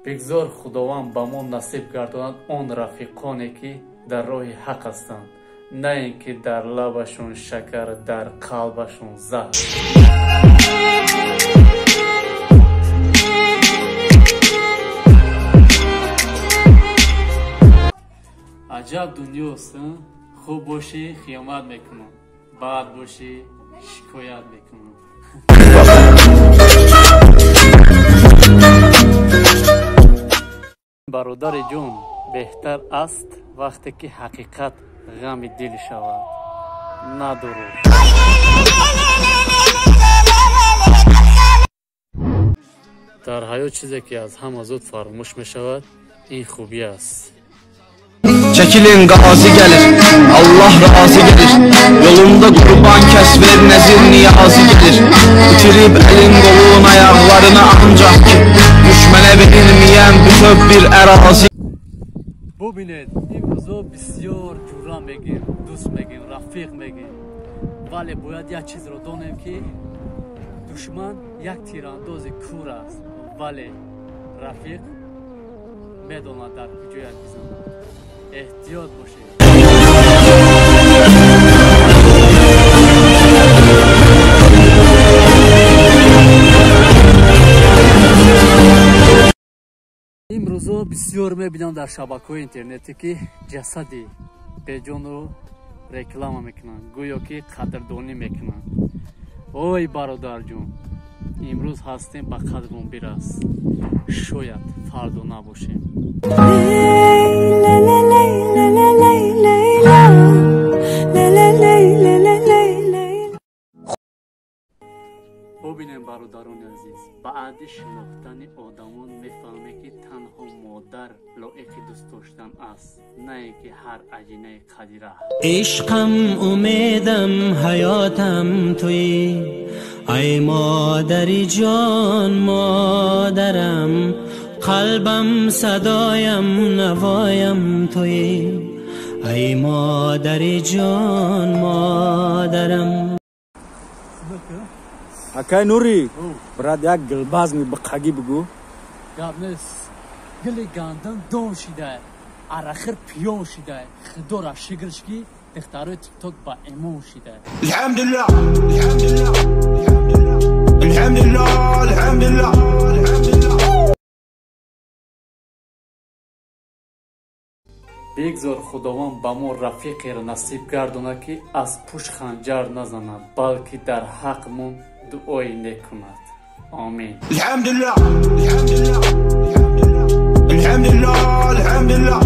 Бигзор Худованд ба мо насиб гардонад он рафиқоне, ки дар роҳи ҳақ ҳастанд, на ин ки дар лабашон шакар, дар қалбашон заҳр. Аҷаб дунёст, хуб бошӣ хиёнат мекунам, бад бошӣ шикоят мекунам. Бародари ҷон, беҳтар аст вақте ки ҳақиқат ғами дил шавад, на дурӯғ. Дар ҳаёт чизе ки аз ҳама зуд фаромӯш мешавад, ин хубӣ аст. Çəkilin qazi gəlir, Allah razı gəlir. Yolunda qurban kəs ver nəzir niyazi gəlir. İtirib əlin qolun ayaqlarını ancaq ki düşmənə verilməyən bütöv bir ərazi. Бубинед, имрӯзо бисёр ҷура мегем, дӯст мегем, рафиқ мегем, вале бояд як чизро донем, ки душман як тирандози кур аст, вале рафиқ медонад дар куҷояд бизанад. Эҳтиёт бошед. Имрӯзо бисёр мебинам дар шабакаҳои интернетӣ, ки ҷасади беҷонро реклама мекунанд, гӯё ки қадрдонӣ мекунанд. Ой бародарҷон, имрӯз ҳастем, ба қадрмон бирас, шояд фардо набошем. Бубинем бародарони азиз, баъди шинохтани одамон мефаҳмем, ки танҳо модар лоиқи дӯст доштан аст, на ин ки ҳар аҷинаи қадира. Ишқам, умедам, ҳаётам туӣ, ай модари ҷон, модарам, қалбам, садоям, навоям туӣ, ай модари ҷон, модарам. Акай Нури, брат, як гулбазми биқагӣ бигӯ. Гап нест, гили гандум дон шида, арахир пиён шида, худора шукрш, ки духтарои тикток ба имон шида. Алҳамдулиллаҳ, алҳамдулиллаҳ, алҳамдулиллаҳ. Бигзор Худованд ба мо рафиқеро насиб гардонад, ки аз пушт ханҷар назанад, балки дар ҳақмон дуои нек кунад. Омин. Алҳамдулиллаҳ, алҳамдулиллаҳ, алҳамдулиллаҳ.